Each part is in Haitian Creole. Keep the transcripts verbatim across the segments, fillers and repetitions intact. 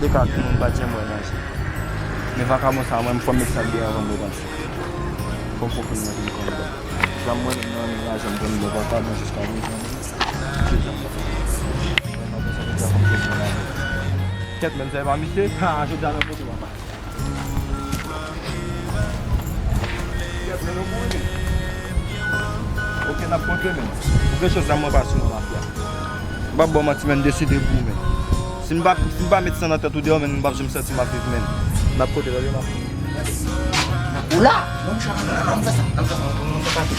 Dekwa tout moun pa t janm wè nan je. Men vakabon sa, mwen, fò m met sa deyò avan m repanti. Fò m konprann mwen vin kòm bò. Jan mwen nan men lajan m konn bò vakabon jiska prezan. Kèt, menm sa e pa misye. Ha, jodi a nan kote w ap pale. Kèt, men nou kouri, men. Ok, n ap kontre, men. Ou gen chans, zam mwen pa sou mwen mafya. M p ap ba w manti, men, m deside pou ou, men. Si m pa, si m pa met san nan tèt ou deyò, men, m p ap janm santi m ap viv, men. N ap kontre, tande, mafya. Ou la? Non, m chak nan, nan, m fè sa, nan, m fè sa, nan, m fè sa.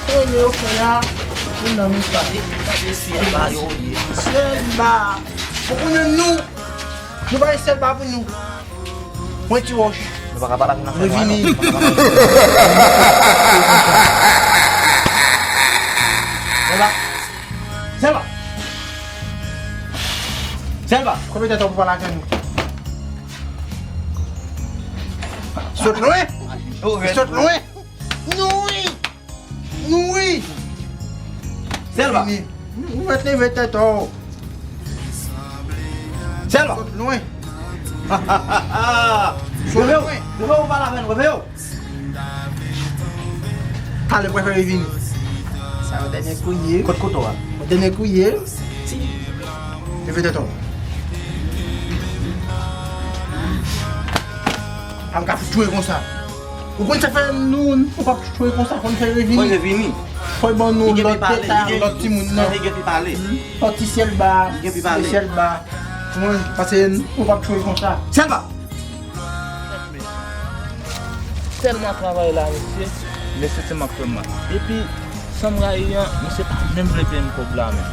Premye yo fè a, moun nan nou sa. Selba. Ou konnen nou, nou pa gen Selba pou nou. Mwen ti wòch. Nou pa ka pale avèk nan fè nou vini. Selba. Selba. Selba. Konbyen tan pou pale avèk nou? Sot lwen. Sot lwen. Nou wi. Nou wi. Selba. Vini. Ou mèt leve tèt ou. Selba. Sot lwen. Sot lwen. Leve w, pale avè nou, leve w. Talè prefere vini. Sa yo dènye kou ye. Kot kote w a? Dènye kou ye. Leve tèt ou. An ka fout tchwe konsa. Ou konn sa fè nou, nou p ap tchwe konsa, fò n fè revini. Fò revini. Fò ban nou lòt detay, lòt timoun nan. Li gen pi pale. Lòt ti Selba, ti Selba. Mwen, pase nou p ap tchwe konsa. Selba! Tèlman travay la, mesye, mesye se m ap fè mal. Epi, san m rayi an, misye pa menm vle peye m kòb la menm.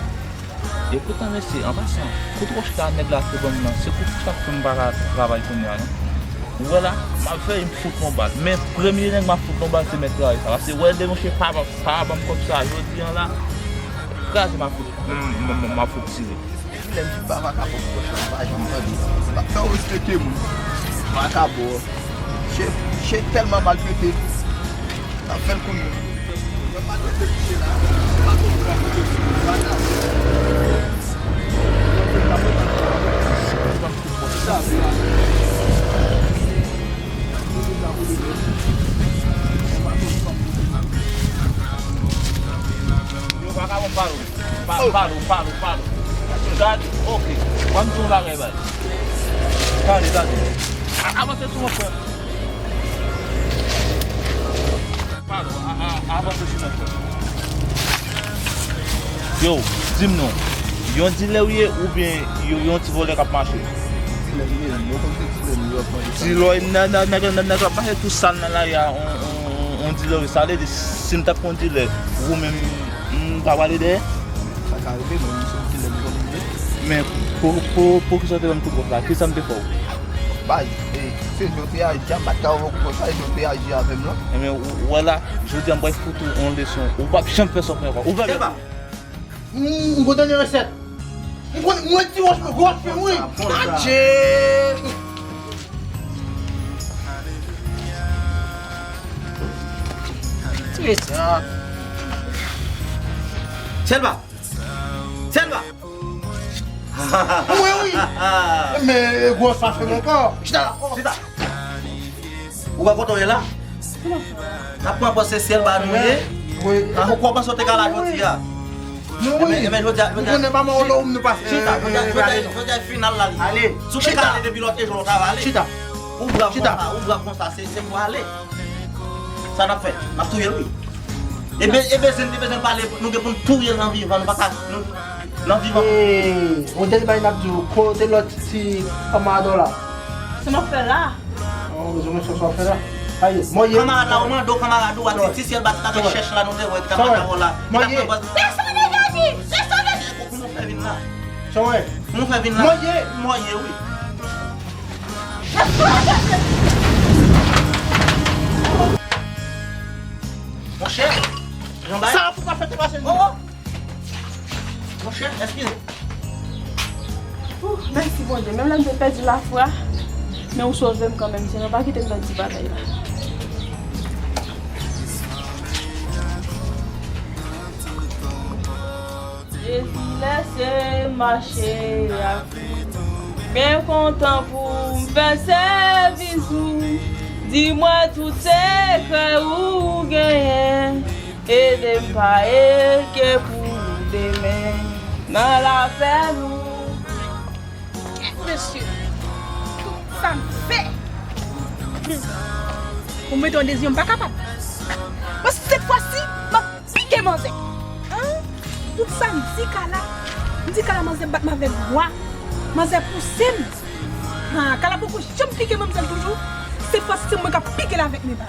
E poutan, mesye, an pasan, kout wòch la nèg la te ban m nan, se kout sa k fè m pa ka travay kounye a, non. Ou wè la, m ap fè m fout yon bal. Men premye nèg m ap fout yon bal, se mèt travay sa. Paske wè, de monche pa, pa ban m kòb sa jodi a la, kraze m ap fout, m, m, m, m ap fout tire. Lè m di pa vakabon pou wòch la, m pa janm tande. M pa fè w respekte moun. Vakabon. Chè, chè tèlman maltrete. N ap fè l kounye a. Mwen pa tande misye la. M pa konn pran kote misye. Vakabon. Sa vle la. Yo, vakabon, pale. Pa, pale, pale, pale. Gade, ok. Ban m di yon bagay, bay. Tande, tande. A, avanse sou mwen, frè. Pale, a, a, avanse sou mwen, frè. Yo, di m non. Yon dilè w ye oubyen yo, yon ti vòlè k ap mache? Dilè m ye, m konn se dilè m yo ap manje sa. Dilè, nèg, nèg, nèg, nèg ap mache tou sal nan lari a, on, on, on, on dilè, wi. Sa vle di, si m t ap yon dilè, ou menm, m pa prale dèyè? Sa ka rive, men m se yon dilè m konnen m ye. Men pou, pou, poukisa w te ban m kout wòch la? Kisa m te fè w? Baz, e, se jan w te aji a, m pa t ka wè w kout wòch la, e jan w te aji avè m lan. Ebyen, ou, ou wè la, jodi a m pral fout ou yon leson. Ou p ap janm fè sa w fè ankò. Ou fè byen. M, m konn tande resèt. M konn, mwen ti wòch, gwo wòch mwen, wi. Adje! Ti mesye. Selba! Selba! Mwen, wi. Men gwo wòch pa fè m ankò. Chita la. Chita. Ou pa kontan w ye la? N ap pran pòz se syèl ba nou ye. Wi. An, ou kwè w panse w te ka la jodi a? Non, wi. Ebyen, ebyen, jodi a, jodi a. Ou konnen pa mò lo m nou pa. Chita, jodi a, jodi a, jodi a final la li. Ale. Si w te ka ale depi lòt jou, w ta va ale. Chita. Ou brav konsa, ou brav konsa, se, se pou ale. Sa n ap fè? N ap touye l, wi. E be-, e bezwen, e bezwen pale, nou gen pou n touye l nan vivan, nou pa ka, nou, nan vivan. Ee, on tèl bagay n ap di w, kote lòt ti kanmarad w la? Sa m ap fè la? Oh, bezwen mwen sa w fè la. Aye, mwen ye. Kanmarad la, ou mande w kanmarad ou, a ti, ti syèl ba ti ta fè chèch la, nou te wè, ki ta pase avè w la. Mwen ye. Pèsonn degaje! Pèsonn degaje! Kòman w fè vin la? Sa w wè? Kòman w fè vin la? Mwen ye. Mwen ye, wi. Monchè, jan bay. Sa pou pa fè te pase. Oh, oh. Monchè, eskize. Ouh, mèsi Bondye. Menm lè m te pèdi lafwa, men ou sove m kanmenm. Senyè, pa kite m pèdi batay la. Jezi lèse mache ak ou. Byen kontan pou m fè sèvis ou. Di mwen tout sekrè ou genyen. Ede m pa enkyè pou demen nan lapèn ou. Kèt mesye, tout sa m fè. Ou mete yon dezi, m pa kapab. Paske sèt fwa si, m ap pike manzè. An? Tout sa m di Kala, m di Kala manzè bat m avèk bwa. Manzè pouse m. Ha, Kala poko janm pike manzè toujou. Sèt fwa si se mwen k ap pike l avèk men pa l.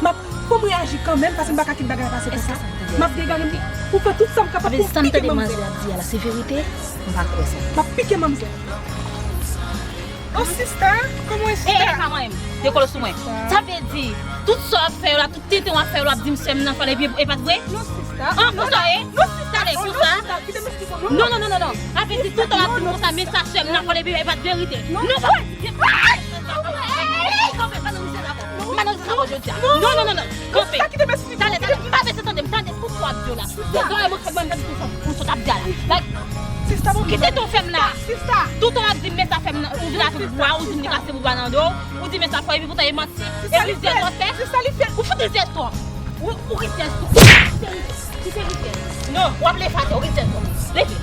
M ap, fò m reyaji kanmenm, paske m pa ka kite bagay la pase konsa. M ap degage m pou fè tout sa m kapab pou m pike manzè. Avè sa m tande manzè ap di a la, se verite? M pa kwè sa. M ap pike manzè. Oh, sista, kòman e, sista? E, e, pa mwen menm. Dekole sou mwen. Sa vle di, tout sa w ap fè yo la, tout tenten w ap fè yo la, w ap di m sè m nan fè l, epi e pa t vre? Non, sista. An, konsa e? Non, sista. Tande, non, konsa. Sista, kite m esplike w. Non, non, non, non, non. Sa vle di, tout tan w ap di m konsa, men sa sè m nan fè l, epi e pa t verite. Non, non, pa di. Kanpe, pa nan misye la. M pa nan misye la jodi a. Non, non, non, non. Kanpe. Sista, kite m esplike w. Tande, tande, m pa bezwen tande, m tande tout sa w ap di yo la. Sista. Sista, bon, kite ton fè m la. Sista. Tout tan w ap di m men sa fè m nan, ou vin avèk bwa, ou di m li pase bwa nan do, ou di men sa fò, epi poutan e manti. E rizyèz w ap fè? Ou fout rizyèz twòp. Ou, ou rizyèz twòp. Ou rizyèz. Non, w ap leve atè, ou rizyèz twòp. Leve.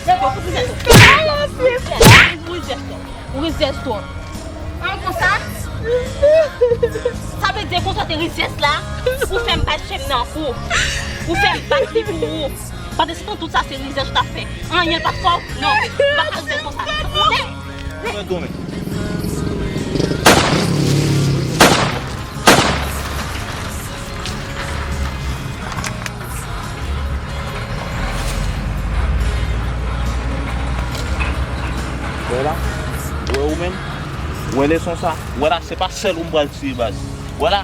Leve, ou fout rizyèz twòp. Ou rizyèz twòp. Ou rizyèz twòp. An konsa? Sa vle di konsa te rizyèz la, ou fè m bat chen m nan kou. Ou fè m bat li pou ou. Pandan se tan tout sa se rizyèz ou t ap fè. Anyen l pa t fè w? Non. Ou pa ka rizyèz konsa. Mwen goumen. Wè la, wè ou menm, wè leson sa, wè la, se pa sèl ou m pral tiye baz. Wè la,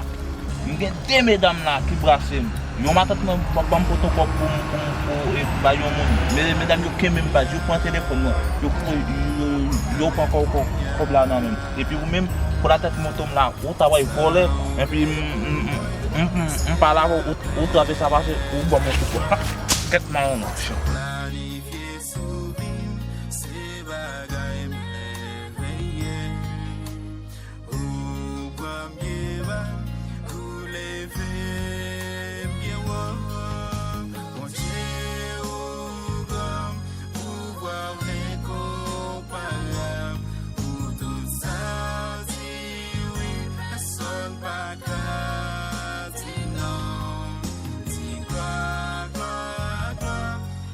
m gen de medam la ki brase m. Yon matant mwen ban m poto kòb pou m, pou m, pou, e, bay yon moun. Men medam yo kenbe m baz, yo pran telefòn mwen, yo, yo, yo, yo pran kò-, kò-, kòb la nan men m. Epi ou menm, pou latèt moto m la, ou ta bay vòlè, epi m, m, m, m, m, m pale avè w, ou, ou travèse a pase, ou ban m yon kout pwen. Kèt mawon nan. Planifye sou vi m, se bagay mèvèye. Ou pran m byen ba, ou leve m byen wo. Bondye, ou gran, pouvwa w enkonparab. Pou tout sa w di wi, pèsonn pa ka di non. Di glwa, glwa, glwa,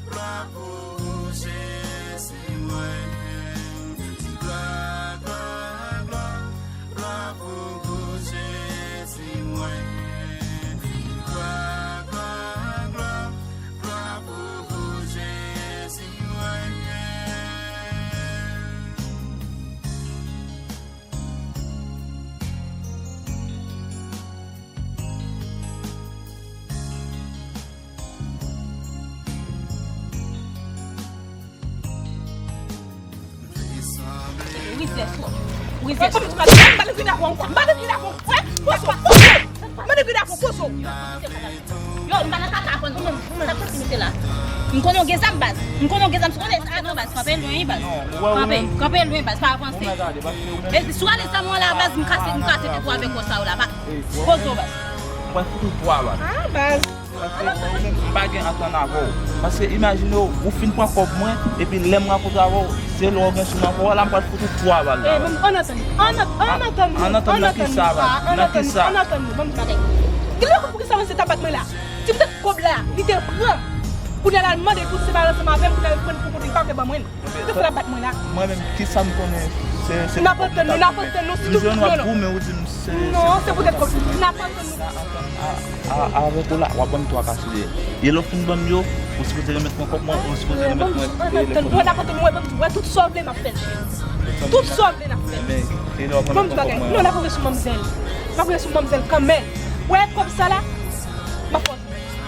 glwa pou ou, Jezi mwen. Di glwa, glwa, glwa, glwa pou ou, Jezi mwen. Di glwa, glwa, glwa, glwa pou ou, Jezi mwen. Ou rizyèz twòp. Ou rizyèz twòp. M pa vle vin avè w ankò. M pa vle vin avè w. Wè, poze w, poze w. M pa vle vin avè w, poze w. Yo, m pa nan kaka avè nou, non. M pa nan kaka misye la. M konnen w gen zam, baz. M konnen w gen zam. Si w konnen zam nan, baz, kanpe lwen, wi, baz. Kanpe, kanpe lwen, baz, pa avanse. E si w ale zam ou la, baz, m kase, m kase tèt ou avèk kò sa yo la, pa. Poze w, baz. Mwen fout ou twa bal. Ah, baz. Paske ou menm, m pa gen antann avè w. Paske imajine w, ou fin pran kòb mwen, epi lè m rankontre avè w, se lè w gen sou mwen ankò. Wè la, m pral fout ou twa bal la. Eh, ban m, ann antann nou. Ann, ann antann nou. Ann antann nou nan kisa, baz? Ann antann nou, ann antann nou. Ban m di bagay. Gen lè w konn poukisa misye t ap bat mwen la? Ti m te kòb la, li te pran. Kounye a la, l mande pou l separe ansanm avè m, pou l al pran pou kote l pa vle ban mwen. Tout sa l ap bat mwen la. Mwen menm, kisa m konnen? Se, se... N ap antann nou, n ap antann nou, si tout moun ap goumen, ou di m se... Non, se poutèt kòb. N ap antann nou. A, a, avèk ou la, w ap ban m twa ka sou li. E lè w fin ban m yo, ou sipoze remèt mwen kòb mwen, ou sipoze remèt mwen telefòn mwen. N ap antann nou, wè, tout sa w vle, m ap fè l, cheri. Tout sa w vle, n ap fè l. Ban m di bagay. Non, n ap rete sou manmzèl. N ap rete sou manmzèl kanmenm. Wè, kòb sa la, m ap fè w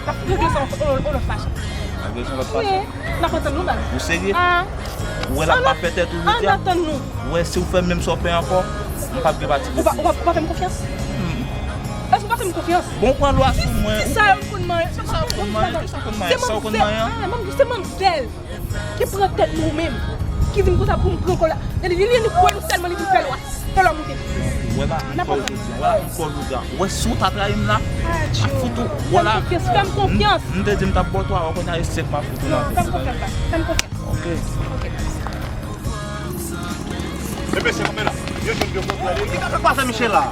N ap regle sa yon, yon, yon lòt fason. N ap regle sa yon lòt fason? Wi, n ap antann nou, baz. Ou serye? Ah. Ou wè l ap pa fè tèt ou jodi a? Ann antann nou. Ou wè si w fè menm sa w fè ankò, m p ap gen pati pou ou. Ou pa, ou pa, ou pa fè m konfyans? Hmm. Èske ou pa fè m konfyans? Bon, pran lwa sou mwen. Kisa w konn manyen? Kisa w konn manyen? Kisa w konn manyen? Sa w konn manyen? Ah, manm, se manmzèl. Ki pran tèt nou menm. ki vin konsa pou m pran kò la. Gade, li, li, li kwè nou sèlman, li vin fè lwa. Fè lwa moute. Wè la, m kwè w jodi a. Wè la, m kwè w jodi a. Wè si w ta trayi m la, Adyo. Foutou. Wè la, Fè m konfyans, fè m konfyans. M te di m t ap bò twa, wè kounye a e sèk m ap foutou nan. Fè m konfyans, fè m konfyans. Ok. Ok. E mesye, kanpe la. Yo jwenn yo kontre. Ki sa k pase Michela?